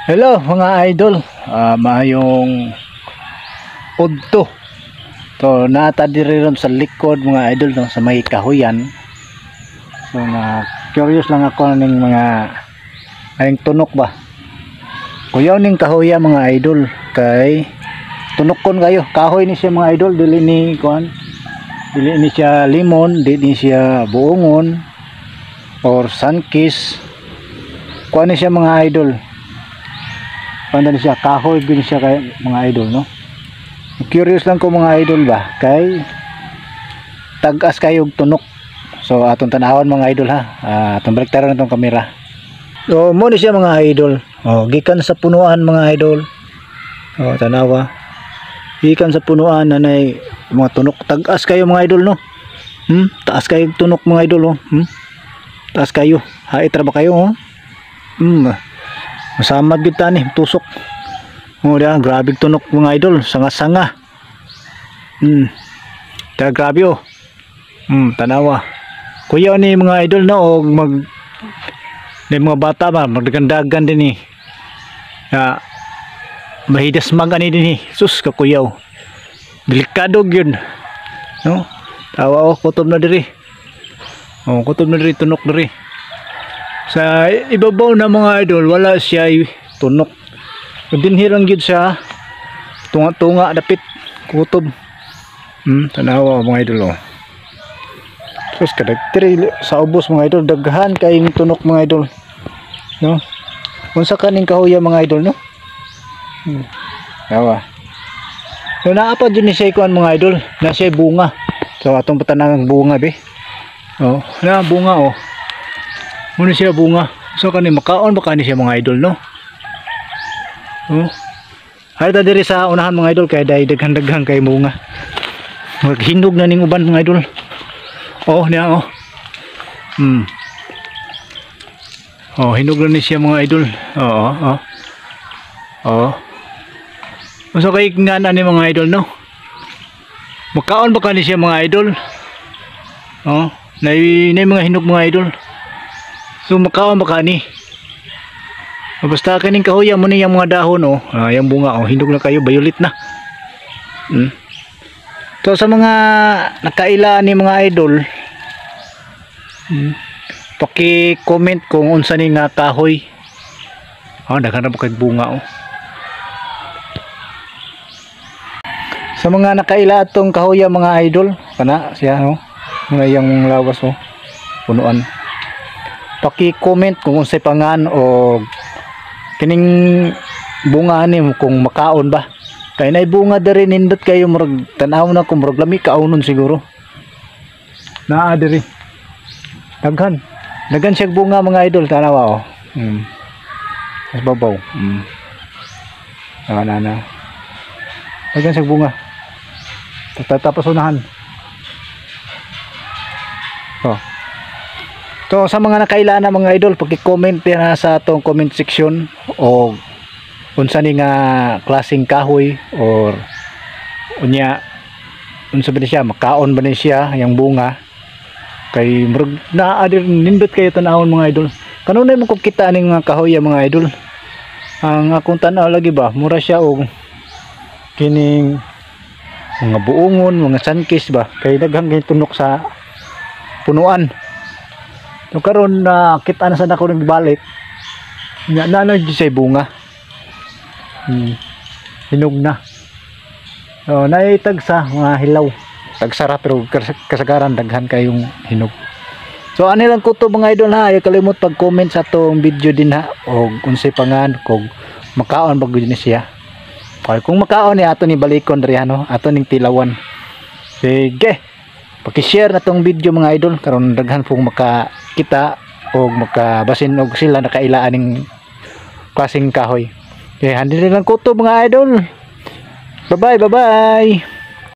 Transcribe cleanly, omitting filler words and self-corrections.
Hello mga idol, maayong udto. To nata diri ron sa likod mga idol, no, sa may kahuyan. So na curious lang ako ning mga ayong tunok ba. Kuyaw ning kahuya mga idol kay tunokon kayo. Kahoy ni siya mga idol, dili ni kuan. Dili ni siya limon, dili ni siya buongon or sunkist. Kuan ni siya mga idol. Panda ni siya, kahoy gyud siya kay mga idol, no. Curious lang ko mga idol ba kay tag-as kayo og tunok. So atong tanawon mga idol ha. Atong baliktaron itong kamera. So mo ni siya mga idol. Oh, gikan sa punuan mga idol. Oh, tanawa. Gikan sa punuan nanay mga tunok, tag-as kayo mga idol, no. Taas kayo og tunok mga idol, oh. Taas kayo. Hait ra ba kayo, oh? Masamad gyud tani, tusok. Oh, da, grabe tunok mga idol, sanga-sanga. Da, grabe oh. Tanawa. Kuya ni mga idol, no, og mag ni mga bata ba magdagandagan din eh. Ya, mahidas mag ani din eh. Sus kakuyaw. Delikado gyud. No? Tawa oh, kutob na diri. Oh, kutob na diri, tunok diri. Sa ibabaw na mga idol, wala siya tunok. Dinhi lang gyud siya tunga-tunga dapit kutob. Tanawa mga idol oh. Sus kadagtiri sa ubos mga idol, daghan kayong tunok mga idol. No? Unsa kaning kahuya mga idol, no? Tawa. So naa pa jud ni siya kuan mga idol, na siya bunga. So atong patanang bunga be. Oh, na bunga oh. Muna siya bunga. So kani makaon ba kani siya mga idol, no? Oh. Hay ta diri sa unahan mga idol kay dai daghan-daghan kay bunga. Maghinog na ning uban mga idol. Oh, niya oh. Oh, hinog na ni siya mga idol. Oo, oh. Oh. Unsa kay nga na ni mga idol, no? Makaon ba kani siya mga idol? Oh, nay mga hinog mga idol. So makaon ba kani? Basta kining kahuya mo ni yung mga dahon oh. Ah, yung bunga oh, hinog na kayo, violet na. So sa mga nakaila ni mga idol, paki-comment kung unsa ni nga kahoy. Oh, daghan na ba kay bunga oh. Sa mga nakaila atong kahuya mga idol, kana siya no. Mga iyang lawas oh, punuan. Paki-comment kung unsay pangan o kining bunga ani kung makaon ba. Kay nay bunga diri nindot kayo, murag tan-aw na kung murag lami kaonon siguro. Naa diri. Daghan. Daghan siya bunga mga idol, tanawa oh. Mas babaw. Na na. Daghan siya bunga. Tapos unahan. Oh. So sa mga nakaila na mga idol, paki-comment na sa atong comment section o unsa ni nga klaseng kahoy or unya unsa ba ni siya, makaon ba ni siya yang bunga. Kay murag naa dir nindot kayo tan-awon mga idol. Kanunay mo kung kita ning mga kahoy mga idol. Ang akong tan-aw lagi ba, mura siya og kining mga buongon, mga sunkist ba, kay daghang kay tunok sa punuan. So karon na kita na sa nako ning balik. Nya na na jud siya bunga. Hinog na. So naitagsa mga hilaw. Tagsara pero kasagaran daghan kayong hinog. So ani lang kuto mga idol ha, ayaw kalimot pag-comment sa atong video din ha og unsay pangan kung makaon ba gyud ni siya. Kay kung makaon ni ato ni balikon diri ano, ato ning tilawan. Sige. Paki-share na tong video mga idol karon daghan pong makakita og makabasin og sila nakailaan ning klaseng kahoy. Okay, handi lang kuto mga idol. Bye bye, bye bye.